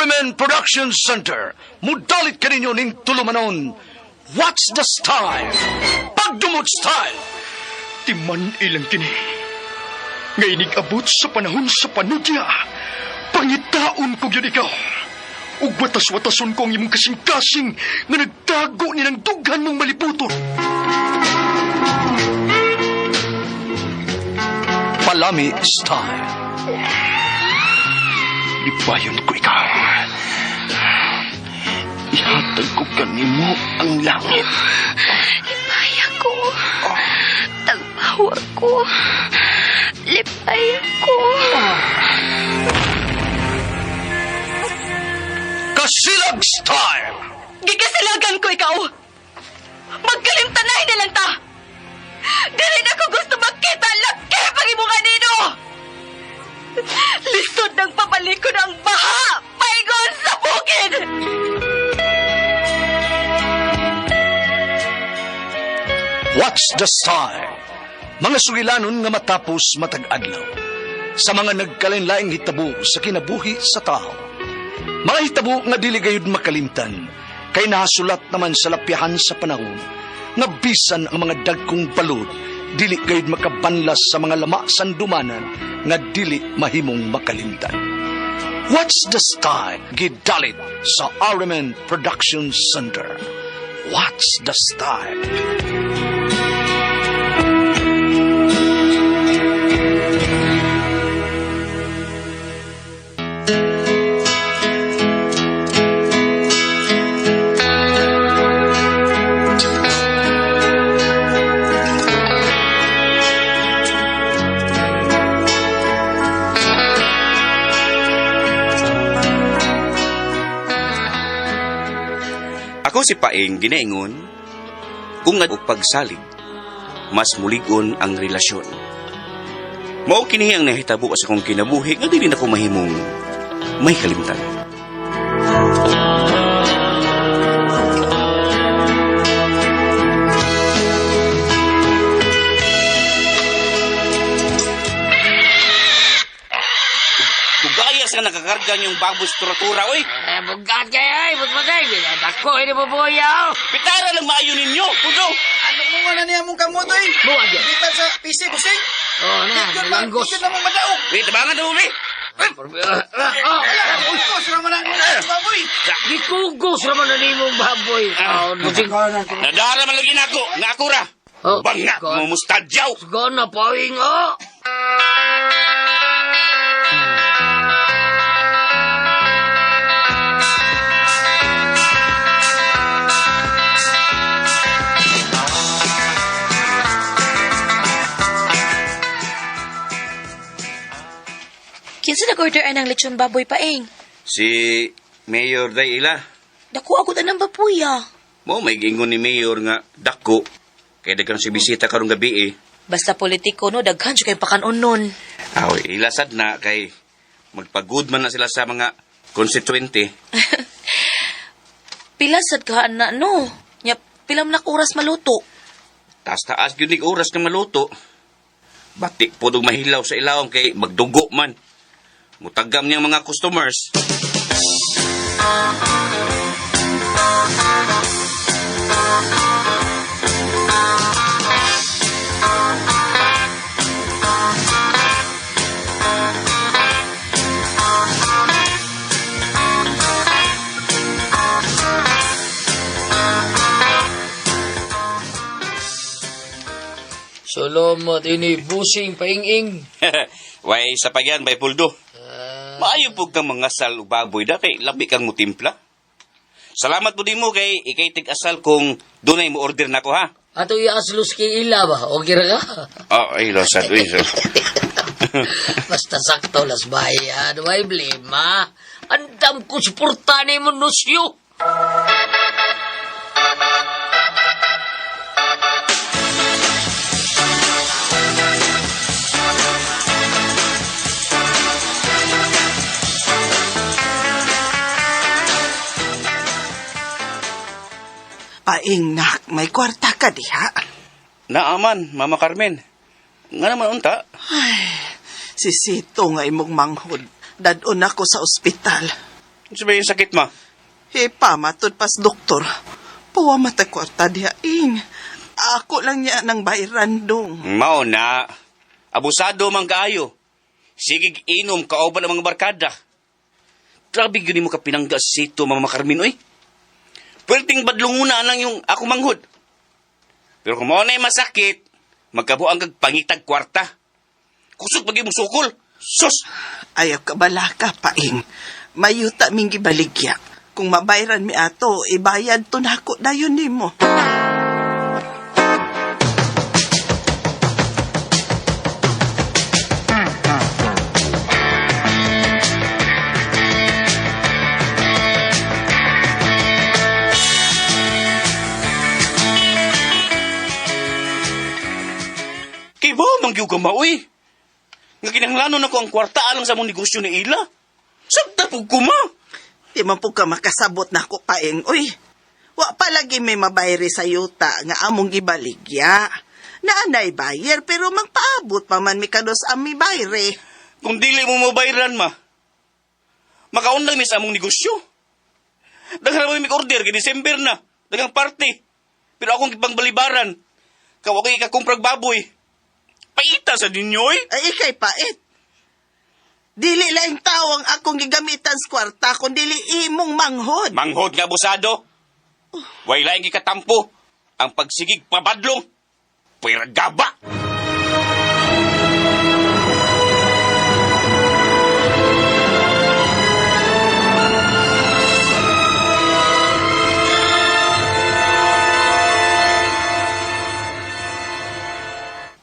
RMN Production Center, mudalit kaninyo ning tulumanon. What's the style? Pagdumot style! Timan ilang kini. Nga inig-abot sa panahon sa panudya, pangitaon ko gyud ikaw. Ug watas-watason ko ang imong kasing-kasing nga nagtago ni ng dughan mong malibuton. Palami style. Lipayon ko ikaw. Ihatag ko kanimo ang langit. Lipay ako. Tagpawa ko. Lipay ako. Kasilag style! Gikasilagan ko ikaw! Magkalimtanay na lang ta! Dili na ko gusto makita laki pag imong anino! Lisod ng pabalikon ang baha! Paingon sa bukid! What's the style? Mga sugilanon nga matapos matag adlaw. Sa mga nagkalain-laing hitabo sa kinabuhi sa tao. Mga hitabo nga dili gayud makalimtan, kay nahasulat naman sa lapyahan sa panahon, nga bisan ang mga dagkong balod, dili gayud makabanlas sa mga lama sandumanan nga dili mahimong makalimtan. What's the style? Gidalit sa RMN Production Center. What's the style? Ako si Paeng ginaingon, kung nga og pagsalig, mas muligon ang relasyon. Mao kini ang nahitabo sa akong kinabuhi nga dili nako mahimong may kalimtan. Dugaya sa nakakarga niyong babos turatura, oy! Eh, bugat kayo ay, butbutay. Dako, ini bubuyaw. Pitara lang maayo ninyo, pudo! Ano mo nga na niya mong kamot, oy? Buwag yan. Bitan sa PC, busing. Oh, na, Bigyan ba? langgos. Bigyan na mong madaog. Wait, tabangan na umi! Oh, Kugos raman ang baboy. gikugos raman na nimong baboy. Oh, busing. Nadara man lagi nako, nga ako ra. Oh, Banga, God. mumustadyaw. Gana paing, oh. Kinsa nag-order anang lechon baboy paeng? Si Mayor Dayila, Dako ako tanang babuya. mo may giingon ni Mayor nga dako kay daghan si bisita karong gabi eh. Basta politiko no, daghan jud kay pakanon nun. Aw, ilasad na kay magpagod man na sila sa mga constituente. Pila sad ka ana no? Nya pila man na ka oras maluto. Taas taas gyud nig oras nga maluto. Bati po og mahilaw sa ilawom kay magdugo man. Mutagam niyang mga customers. Salamat ini busing paing-ing. Way sa pagyan bay puldo. Ah, Maayo pug kang mga sal ug baboy da kay labi kang mutimpla. Salamat po din mo kay ikay tig-asal kung dunay mo order nako ha. Ato iaslus kay ila ba? Okay ra ka? Oh, ay losad uy. So. Basta sakto las bayan. Way blema. Andam ko suporta ni mo nusyo. Paingnak, may kwarta ka diha. Naaman, Mama Carmen. Nga naman unta. Si Sito nga imong manghod. Dadon ako sa ospital. Ano ba yung sakit, ma? He, pamatod pas doktor. Puwa matag kwarta diha, ing. Ako lang niya ng bayran dong. Mao na. Abusado man kaayo. Sige inom kauban ang mga barkada. Grabe gyud mo ka pinangga sito, Mama Carmen, oy. Pwerdeng badlunguna lang yung ako manghod. Pero kung mao na'y masakit, magkabuang kag pangitag kwarta. Kusog pag imong sukol. Sus! Ayaw ka balaka, paing. Mayuta ming gibaligya. Kung mabayran mi ato, ibayad to nako dayon nimo. Kay ba man gyud ka maoy? Nga kinahanglanon nako ang kwarta alang sa mong negosyo ni Ila. Sabta pug ko ma. Di man po ka makasabot nako, paing. Uy, wa pa lagi may mabayri sa yuta nga among gibaligya. Naanay bayer pero magpaabot pa man mi kados ang mi bayre. Kung dili mo mabayran ma, makaundang mi sa among negosyo. Daghan mo mi order kay December na, daghang party. Pero akong gipangbalibaran. Kawa kay kakumprag baboy. Paita sa ninyo oy. Ay, ikay pait. Dili laing tao ang akong gigamitan sa kwarta, kun dili imong manghod. Manghod nga abusado. Way laing gikatampo ang pagsigig pabadlong. Pwera gaba.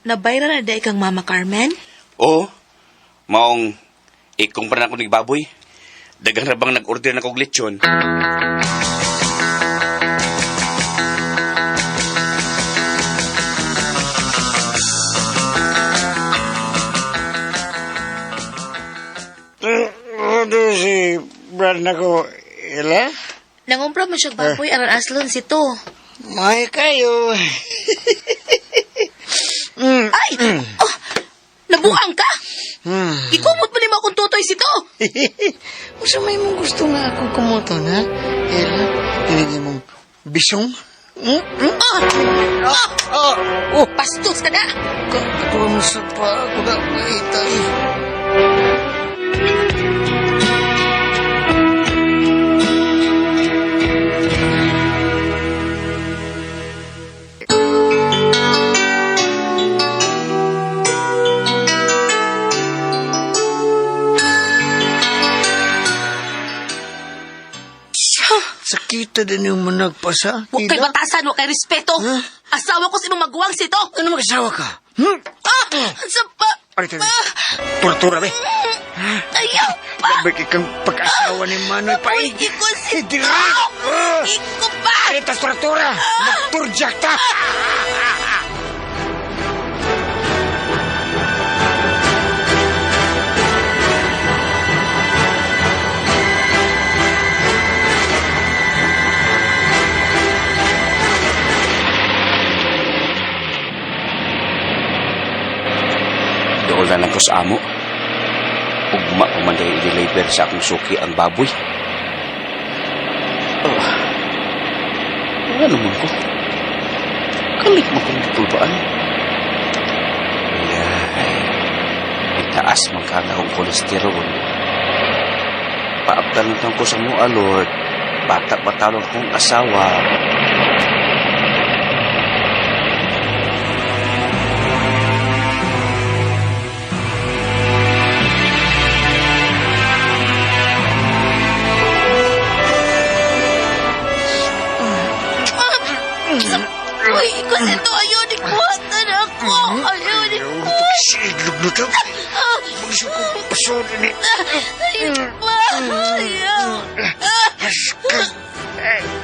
Nabayra na day kang Mama Carmen? Oo. Maong ikumpra na ako ng baboy. Daghan ra bang nag-order na kog lechon? Ano si Brad na ko, Ila? Nangumpra mo siya baboy aron aslon si to. May kayo. Ay! Oh, nabuang ka! Ikumot mo nimo akong tutoy si to! Usa may mong gusto nga ako kumuto na, Ila? Tinigin mong bisong? Hmm? Hmm? Ah! Ah! Oh! Oh! Bastos ka na! Ako mo sa pa, ako na maita eh. Sakita din yung managpasa. Huwag kay Ila. batasan, huwag kay respeto. Huh? Asawa ko sa imong maguwang si to. Ano mag-asawa ka? Hmm? Ah! Sa pa... Ay, tayo. Tortura, be. Ayaw pa! Labi kang pag-asawa ni Manoy pa. Uy, iko si Dira! Iko pa! Ay, tas tortura! Magturjak ta! Dool na lang ko sa amo. Ugma ko man dahil i-deliver sa akong suki ang baboy. Oh. Ano man ko? Kalit mo kong gitulbaan. Ay, itaas man ka nga akong kolesterol. Paabdan lang ko sa mua, Lord. Bata pa talon kong asawa. Uy, iko si to. Ayaw ni kuhatan ako. Ayaw ni Pagsiiglog na to. Gusto ko pasunin ni... Ayaw pa. Ayaw.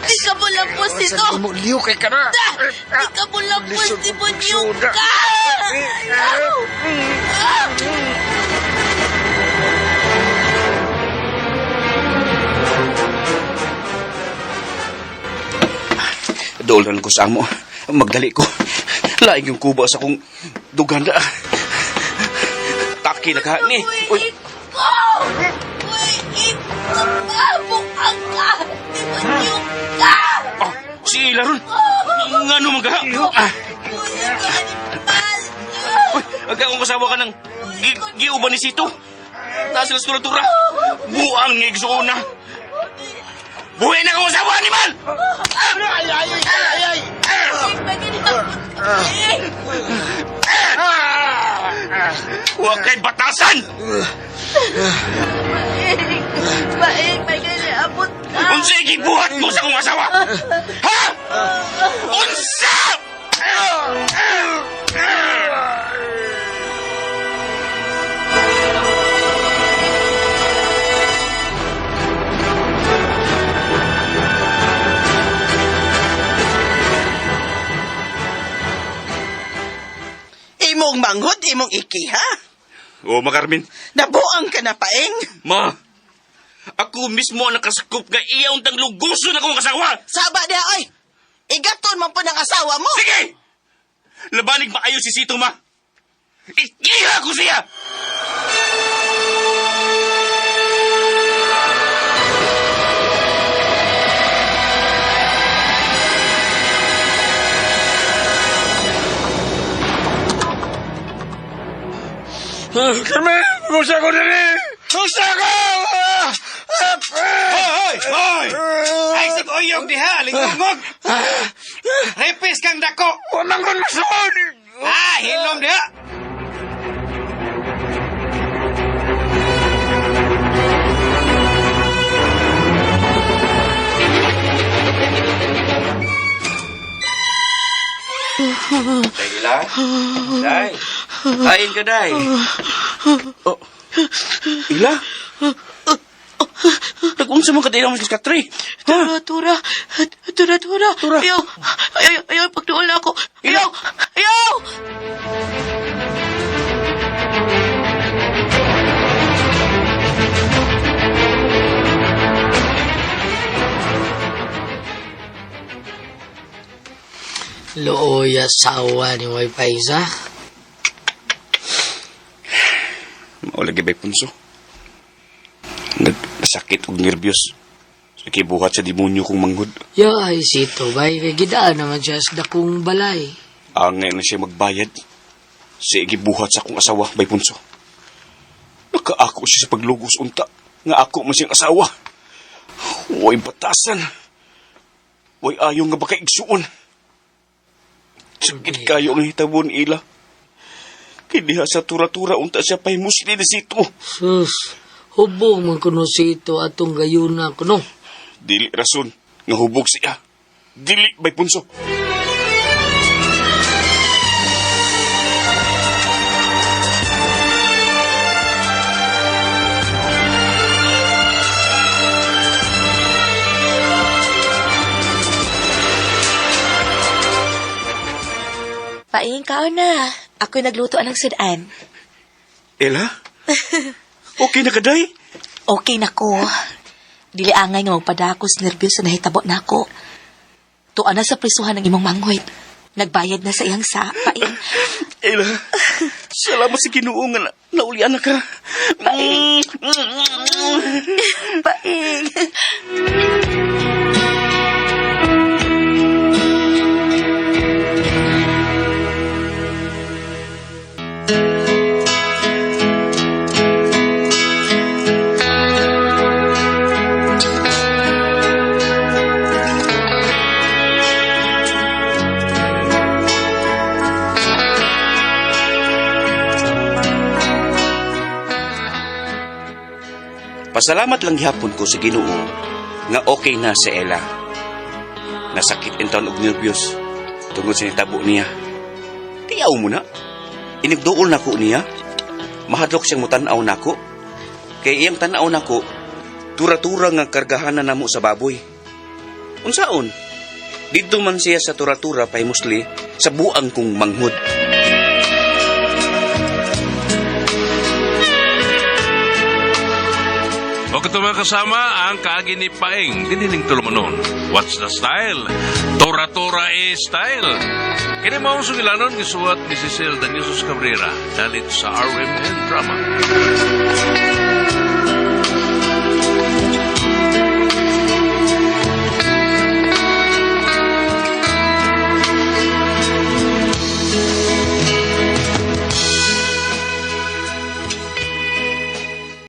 Ikaw mo lang po si to. Sa mo, liyo kay ka na. Ikaw mo lang po Lisod si kong Bunyong pagsuda. ka. Ayaw. Dool na lang ko sa amo. Magdali ko. Laing yung kuba sa kong dugan na. Taki na ka ni. Uy, Uy, iko! Uy, iko! Buang ka! Demonyo ka! Oh, si Ila ron. Nga ano man ka? Ah. Uy, agka kung kasawa ka ng giuban ni Sito. Taas sila sa tura-tura. Buang nga igsuon na. Buhay na kong asawa, animal! Ay, ay, ay, ay, ay! Huwag kay batasan! Paing, may giniabot ka! Unsa gibuhat mo sa kong asawa? Ha? Unsa? Imong manghod, imong ikiha. Oh, Ma Carmen. Nabuang ka na, Paeng. Ma, ako mismo ang nakasakop nga iya untang luguso na kong asawa. Saba niya, oy! Igaton man po ng asawa mo. Sige! Labanig maayo si Sito, ma. Ikiha ko siya! Carmen! Musa ko diri! Musa ko! Hoy! Hoy! Ay, sig uyog diha, lingkungog! Repis kang dako! Wamang kon masuod! Ah, hilom diha! Day, Ila. Day. Kain ka, Day. Oh. Ila? Nag-unsa man ka dahil ang Katri? Tura, tura, tura, tura. Tura. Ayaw, ayaw, ayaw, pagduol na ako. Ayaw, ayaw! Looy asawa ni Way Paisa. Mao lagi bay punso. Nagsakit og nervyos. Sa kibuhat sa demonyo kong manghod. Yo ay sito bay kay gidaan naman siya sa dakong balay. Angay na siya magbayad. Sa gibuhat sa akong asawa, bay punso. Nakaako siya sa paglugos unta. Nga ako man siyang asawa. Huwag batasan. Huwag ayaw nga baka igsuon. Sakit kayo ang hitabon, Ila. Kay diha sa tura-tura unta siya pahimusli ni Sito. Sus, hubog man kuno sito atong gayuna kuno. Dili rason nga hubog siya. Dili bay punso. Paing kaon na. Ako'y nagluto ng sudan. Ella? Okay na kaday? Okay na ko. Dili angay nga magpadakos nervyos sa nahitabo nako. Tuan na sa prisuhan ng imong manghoy. Nagbayad na sa iyang sa paing. Ella, salamat sa Ginoo nga naulian na ka. Paing. Paing. Pasalamat lang gihapon ko sa Ginoo nga okay na si Ella. Nasakit in taon og nervyos tungod sa nitabo niya. Tiyaw mo na. Inigduol nako niya. Mahadlok siyang mutan-aw nako. Kay iyang tan-aw nako, tura-tura nga kargahan na namo sa baboy. Unsaon? Didto man siya sa tura-tura pahimusli sa buang kong manghod. O ito mga kasama, ang kaagi ni Paeng, diniling tulumanon. What's the style? Tora-tora e style. Kini mao ang sugilanon gisuwat ni Cecil Danisus Cabrera dalit sa RMN Drama.